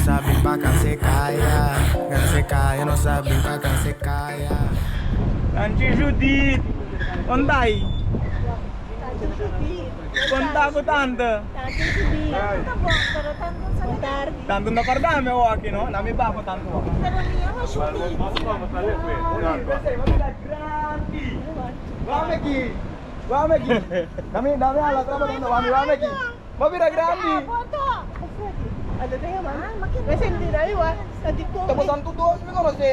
sabi pa canse caya, canse caya, no sabi pa canse caya. Tanchi Judith, onde aí? Conta com tanta. Tá bom, pero tanto sa tarde. Tanto na cordame o aqui, no? Na mi babo tanto. Pero mi ama Judith. Vamos aqui. Vamos aqui. Dame, dame a la trama, tanto. Vamos, vamos aqui. Vamos virar grande. Boto. Ano tayo, ma'am? Kasi hindi na iwa. Nandito ko. Tapos tanto dos, me conoce.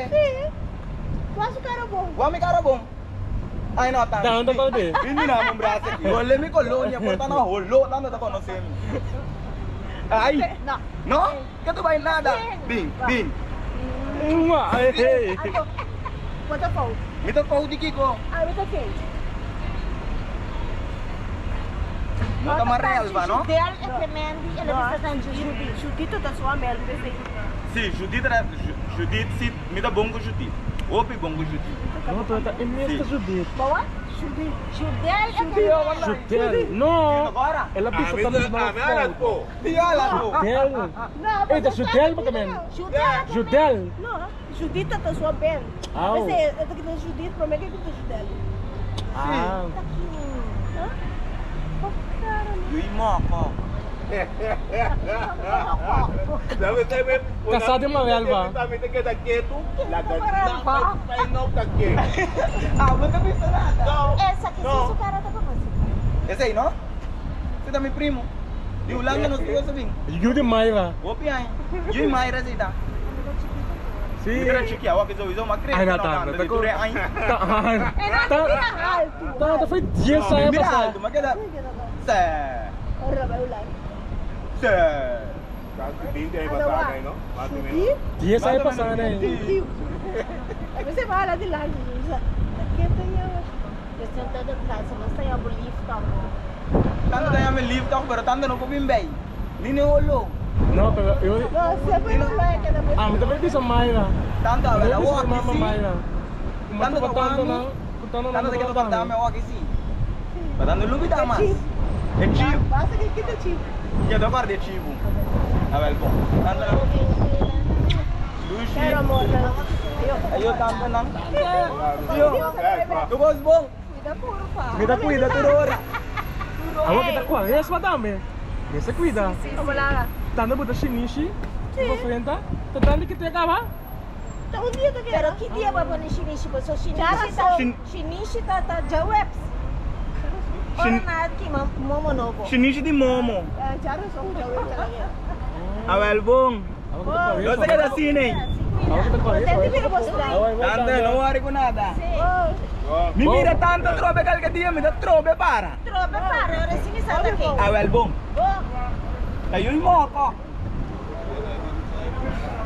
Quase cara bom. Vamos cara bom. Ai no, tanto. Tanto pa di. Hindi na mong braso aqui. Olha mi colonia, porta na holo, tanto ta conoce. Ai. No. No? Que tu vai nada. Bim, bim. Uma, hey. Ako. What the fuck? Mi to pau di Kiko. Ah, what the fuck? No ta marelva, no? Judel é que Mandy, ela precisa tanto Judith. Judito tá sua merda, pensei. Si, Judith era Judith, si, mi ta bom com Judith. Opi bom com Judith. No, tu tá imensa Judith. Boa? Judito. Judel é que Judel. No. Agora? Ela pisa tanto na foto. Piola, pô. Judel. Não, Ei, tá Judel pa kami. Judel é que Judel. Não, Judita tá sua bem. Au. Pensei, eu tô querendo Judito, pra mim que eu tô Judel. Ah. Yui moko. Casado uma velva. Ah, não tá visto nada. Essa que se o cara tá como assim. Esse aí, não? Você tá meu primo. De Holanda nos duas sabem. Judy Mayra. Opi aí. Yui Mayra zita. Si. Mira chiquia, wa que zo uma Ai, crema. não, tá. Tá com. Ai. Tá. Tá. Tá, foi 10 anos Mira passado. alto, mas que dá. Sé. Ora, vai lá. Sé. Judito? 10 anos passado, né? Você vai lá de lá, Judito. Aqui tem eu. Eu sento de casa, mas tem a belief tá bom. Tanto tá me live tá, pero tanto não comi bem. Nini olho. Não, pero eu. Nossa, foi lá que era Ah, mas também bisa Mayra. Tanto a Também ver, bisa wa mama aqui sim. Mayra. Tanto Tanto tá tanto wami. não. Tanto Tanto não. que tu tá me wa aqui sim. Mas tanto lubita mais. É chivo. Basta que aqui tá chivo. Eu tô agora de chivo. A ver, bom. Tanto Lucy. Quero amor, não. Ayo tanto não. Yo. Tu gosto bom? Cuida puro, pá. Me dá cuida toda hora. Amo que tá com a resma também. Você cuida. Vamos lá. Tanto botar chinichi. Vou frente. Tá tanto que tem acaba. Tá um dia que Pero que dia vai pôr shinishi? Porque shinishi tá shinishi tá tá já webs. Ora na que momo novo. Shinichi de momo. Já não sou já eu tá A ver, bom. Eu sei que é assim, né? Até te vira mostrar. Tanto não worry com nada. Me mira tanto trobe qualquer dia, me dá trobe para. Trobe para, ora sim me sabe aqui. A ver, bom. Bom. Ayo moco.